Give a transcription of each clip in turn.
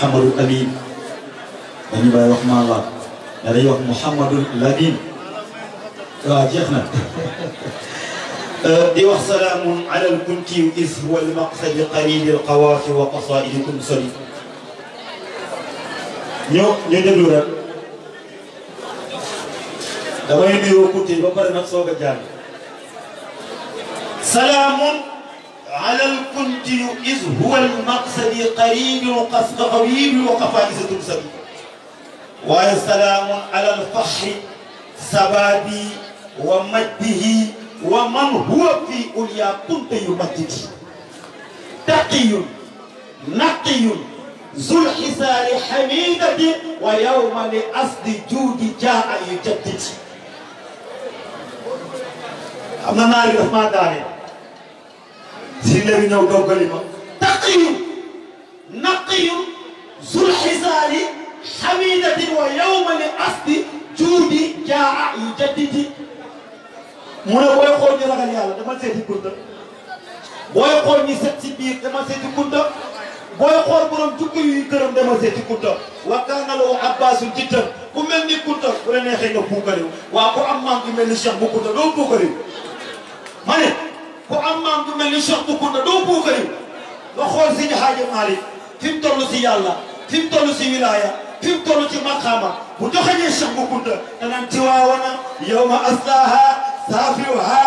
Mouhamadul Amin dañu bay wax maa la da day wax Mouhamadul Lamin waaw jeex na di wax salaamun ala al-kunti is huwa al-maqsad qarib al-qawafi wa qasaidikum sali ñoo déglu rek damay nuyoo kunti ba pare nag soog a jàng salaamun على الكنتي إذ هو المقصد قريب القصد قريب وقفائز تنسب وسلام على الفخر سبابي ومجده ومن هو في أولياء كنت يمجد تقي نقي ذو الحسار حميدة ويوم لأصل جود جاء يجدد أما نعرف ما داري سيدنا نيو دوغاليما تقي نقي ذو الحسار حميدة ويوم لأصل جود جاء يجدد من بوي خول ني راغال يالا دما سيتي كونتا بوي خول ني سيت سي بير دما سيتي كونتا بوي خول بروم جوكو يي كرم دما سيتي كونتا وكان له عباس جدا ku melni kunta bu la nexe nga buukale wa ko am maam gi melni cheikh bu kunta do buukale mané ko am maam gi melni cheikh bu kunta do buukale nga xol Seydi Hadji Malick fim tollu ci yàlla fim tollu ci wilaya fim tollu ci maqama bu joxagne cheikh bu kunta danan tiwawana yawma aslaha safiha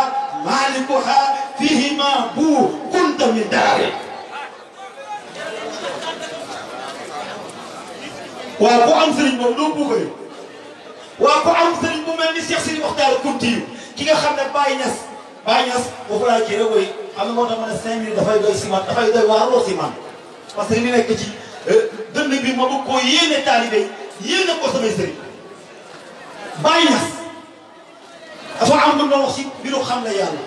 malikuha fihi ma bu kunta min dari waa ku am sëriñ boobu doo buukale waa ku am sëriñ bu mel ni Cheikh Sidi Mokhtar Kounti ki nga xam ne Baye Niass boobu laa kii rek woy xam ne moo tax ma ne 5 minutes dafay doy si man dafay doy waar loo si man parce que li nekk ci dënd bi ma bëgg koo yéene taalibe yéene ko samay sëriñ Baye Niass dafa am lu doon wax si mbiru xam la yàlla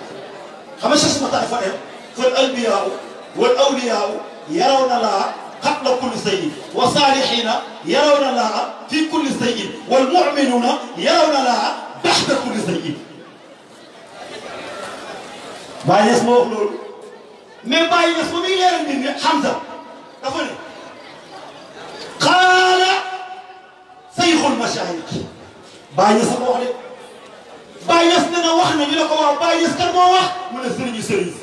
xam nga Cheikh Sidi Mokhtar dafa dem fal anbiyaa wal awliyaa yarawna laa قبل كل شيء وصالحين يرون الله في كل شيء والمؤمنون يرون الله بعد كل شيء باي اسمه لول مي باي اسمه مي لير ني حمزه دافني قال شيخ المشايخ باي اسمه wax de باي اسمنا wax na ñu ne ko waaw باي اسكر mo wax mu ne sëriñ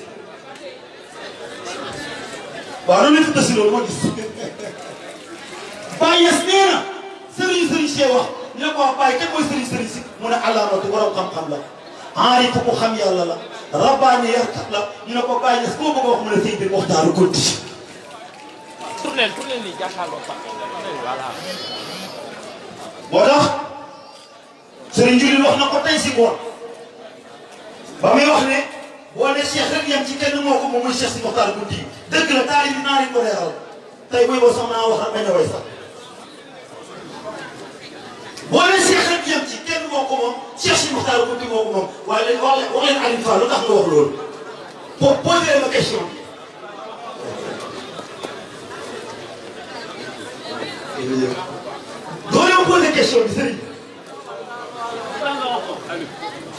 waaw loolu la fi moo gis Baye Niass nee na sëriñ see wax ñu ne ko wax Baye kenn mooy sëriñ si mu ne alaamatu borom xam-xam la aarif ku xam yàlla la rabbaani yarkat la ñu ne ko Baye Niass koo bëgg a wax mu ne Seydi Mokhtar Kounti. tourné nii jàkkaarloo fa voilà. moo tax sëriñ Julil wax na ko tey si ngoon ba muy wax ne boo ne Cheikh rek yam ci kenn moo ko moom muy Cheikh Sidi Mokhtar Kounti dëgg la taalibi naa leen ko leeral tey booy boo sax naa wax rek bañ a way sax boo ne Cheikh rek yam ci kenn moo ko moom Cheikh Sidi Mokhtar Kounti moo ko moom waaye léegi wax leen Aliou Fall lu tax nga wax loolu pour poser ma question bi. doo leen poser question bi sëriñ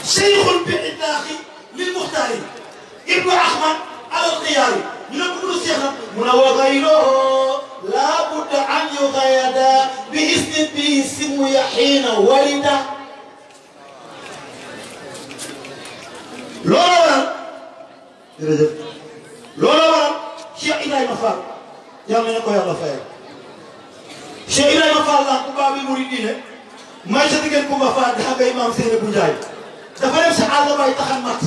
Cheikhul bi itlaaxi lil Muxtaari Ibnu Ahmad alal xiyaari ñu ne ko mënu Cheikh nag mu ne wa gayruhu laa budda an yuqayyada bi isnin bi ismu xiina walida looloo waral jërëjëf looloo waral Cheikh Ibrahima Fall yàlla na ko yàlla fayal Cheikh Ibrahima Fall la ku baabi muridiine may sa diggante Kumba Fall daa ngay maam Seyni bu Njaay dafa dem sa àll bay taxan mat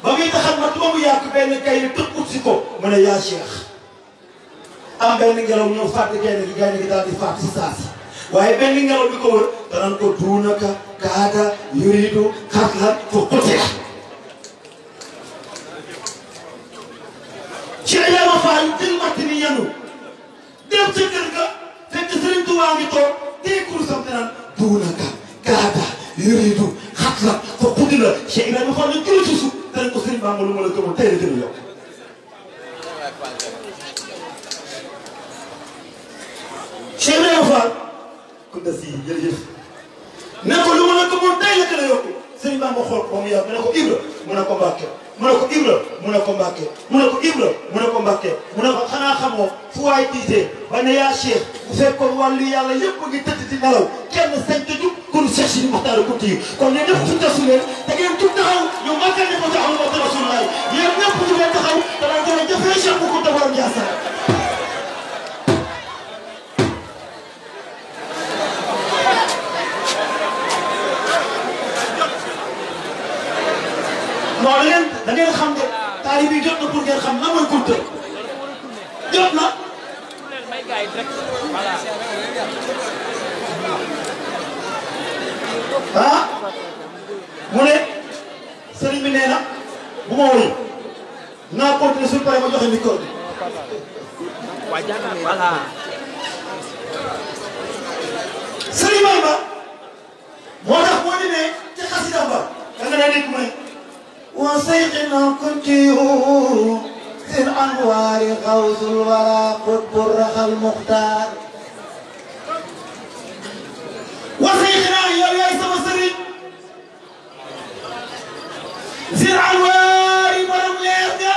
ba muy taxan mat ba mu yàgg benn gaynde tëkkut si ko mu ne yaa Cheikh am benn ngelaw ñëw fàtte gaynde gi daal di fàtte si saa si waaye benn ngelaw bi ko wër danaan ko duunaka kaada yuridu xatlan fu qutila Cheikh Ibrahima Fall jël matt ni yenu dem ca kër ga fekk Sëriñ Tuubaa ngi toog téye kurusam te naan duunaka kaada yuridu xatlan fu qutila Cheikh Ibrahima Fall ñu jël ci suuf danañ ko Sëriñ Bamba lu ma la gëmoon tey la gën a yokk Cheikh Ibrahima Fall ku des yi jërëjëf ne ko lu ma la gëmoon tey la gën a yokk Sëriñ Bamba xool ko mu yàgg mu ne ko Ibra mu ne ko Mbàkke mu ne ko Ibra mu ne ko Mbàkke mu ne ko Ibra mu ne ko Mbàkke mu ne ko xanaa xamoo fu waay tiitee ba ne yaa Cheikh bu fekkoon wàllu yàlla yëpp ngi tëdd di nelaw kenn sañ te jug kon Cheikh Sidi Mokhtar Kounti yi kon ne ñëpp su tasu leen da ngeen jug taxaw ñu màggal ne ko taxaw ma Rasulullah yéen ñëpp ñu leen taxaw te daan gën a jëfee Cheikh bu Kounta borom Ndiassane non da ngeen xam ne taali bi jot na pour ngeen xam lan mooy Kounta jot na. ah mu ne sëriñ bi nee na bu ma woy naa continuer suñu paree ma joxe micro bi. sëriñ Bay ba moo tax boo demee ci xasidam ba da nga dégg mu ne وسيقنا كنتي في الأنوار غوث الورى قطب الرخى المختار وسيقنا يا سما سرين في الأنوار مرم ليرجع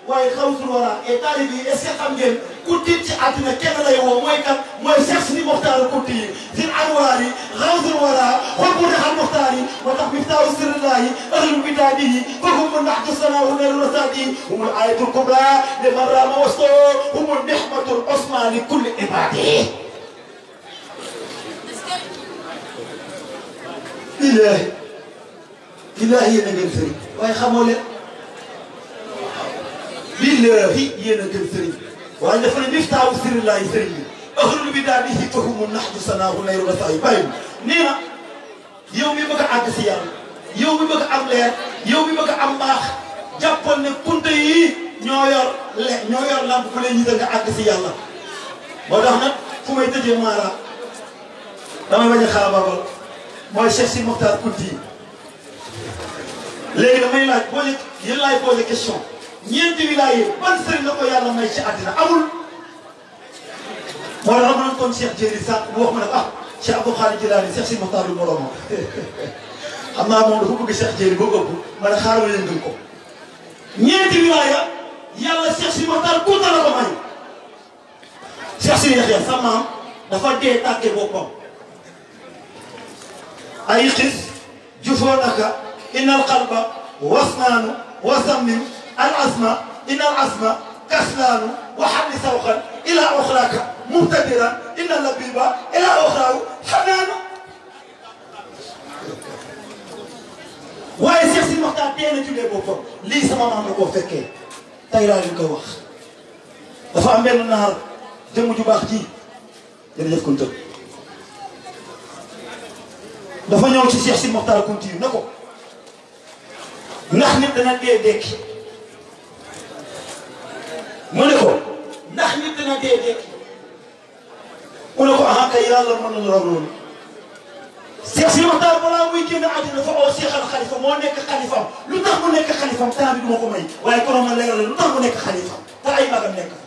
waaye xawsul wara et taalibe yi est-ce que xam ngeen ku tiit ci àddina kenn lay woo mooy kan mooy Cheikh Sidi Mokhtar Kounti yi fil anwaar yi xawsul wara xol bu dexal Mokhtar yi moo tax miftaahu sirrillah yi ahlul bidaadi yi foofu mu naxtu sanaahu neeru rasaat yi humul ayatul kubra li man raama wasto humul nihmatul osma li kulli ibaadi ilaahi yéen a ngeen sëriñ waaye xamoo leen billahi yéen a gën sëriñ waaye dafa ne miftaahu sirrillahi sëriñ bi ahlul bidaadi yi fahumu naxju sanaahu nayru rasaay bàyyi nee na yow mi bëgg a àgg si yàlla yow mi bëgg a am leer yow mi bëgg a am baax jàppoon ne Kounta yi ñoo yor lamp ku leen ñi nga àgg si yàlla moo tax nag fu may tëjee maara damay bañ a xaabaabal mooy Cheikh Sidi Mokhtar Kounti yi léegi damay laaj posé yéen laay posé question ñeenti wilaaya ban sëriñ la ko yàlla may ci àddina amul moo tax ma doon toon Cheikh Jéeri sànq bu wax ma ne ah Cheikh Abdou Khadir Jilaani Cheikh Sidi Mokhtar lu moroomam xam naa moom dafa bëgg Cheikh Jéeri boo ëpp ma ne xaaral ma yëngal ko ñeenti wilaaya yàlla Cheikh Sidi Mokhtar Kounta la ko may Cheikh Sidi Yaxya sa maam dafa dee tàggee boppam ay xis jufoo naka innal qalba wasnaanu wasammin العزمة إن العزمة كسلان وحل سوقا إلى أخراك مبتدرا إن اللبيب إلى أخراه حنان waaye Cheikh Sidi Mokhtar teel a jullee boppam lii sama maam la koo fekkee tey laa leen koy wax dafa am benn naar jëmm ju baax ji jërëjëf Kounta dafa ñëw ci Cheikh Sidi Mokhtar Kounti yi ne ko ndax nit dana dee dekki mu ne ko ndax nit dina dee dekki mu ne ko ah kay yàlla mën nañu raw loolu Cheikh Sidi Mokhtar balaa muy génn àddina dafa oo Cheikh al Khalifa moo nekk xalifam lu tax mu nekk xalifam temps bi du ma ko may waaye kono ma leeral lu tax mu nekk xalifam te ay magam nekk fa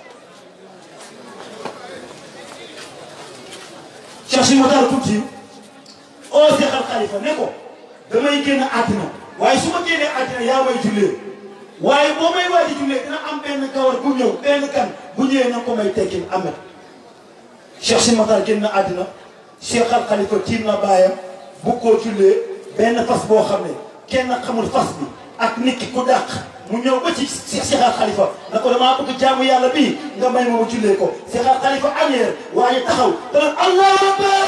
Cheikh Sidi Mokhtar Kounti oo Cheikh al Khalifa ne ko damay génn àddina waaye su ma génnee àddina yaa may jullee waaye boo may waaj a jullee dina am benn gawar bu ñëw benn kan bu ñëwee na ko may tekkil amet Cheikh Sidi Mokhtar génn àddina Cheikh al Khalifa tiim na baayam bu koo jullee benn fas boo xam ne kenn xamul fas bi ak nit ki ku dàq mu ñëw ba ci Cheikh al Khalifa na ko damaa bëgg jaamu yàlla bii nga may ma jullee ko Cheikh al Khalifa añeer waaye taxaw dana allahu akbar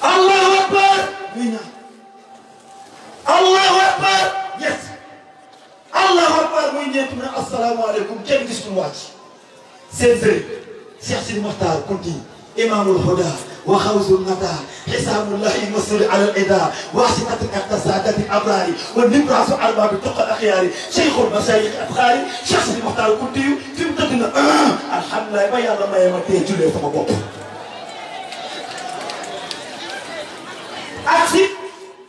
allahu akbar muy ñaan allahu akbar ñett allahu akbar muy ñeent mu ne asalaamaaleykum kenn gis ñu wàcc seen sëriñ Cheikh Sidi Mokhtar Kounti imamul huda wa xawsul nata xisaabullahi masuri ala al ida wasitati iqtasadati abrari wa nibrasu arbabi tuqal axyaari cheikhul masayikh abxaari Cheikh Sidi Mokhtar Kounti yu fi mu tëdd na alhamdulilah ba yàlla maye ma tee julee sama bopp ak si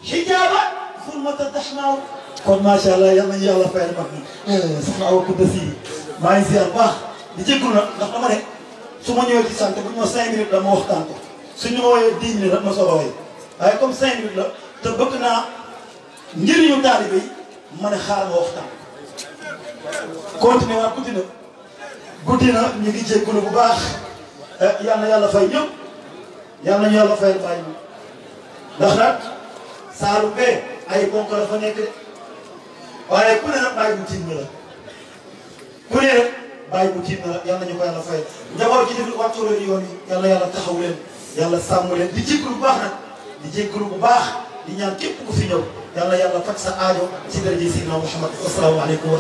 xijaaba zulmata daxnaaw kon macha allah yal nañu yàlla fayal mag na soxna Awa Kounta si maa ngi ziar baax di jégalu nag ndax dama ne su ma ñëwee ci sant bu ñu ma 5 minutes la ma waxtaan ko suñu ma wooyee 10 minutes rek ma soog a woy waaye comme 5 minutes la te bëgg naa njëriñu taalibe yi ma ne xaaral ma waxtaan continué waat guddi na ñu ngi jégalu bu baax yal na yàlla fay ñëpp yal nañu yàlla fayal bàyyi ñu ndax nag Saalum bee ay ponk la fa nekk de waaye ku ne nag bàyyi bu tiim la ku ne rek bàyyi bu tiim la yal nañu ko yàlla fayal njaboot ci def wàccoo leen yoon yi yal na yàlla taxaw leen yàlla sàmm leen di jégalu bu baax nag di jégalu bu baax di ñaan képp ku fi ñëw yal na yàlla faj sa aajo ci daraja Seydina Muhammad asalaamaaleykum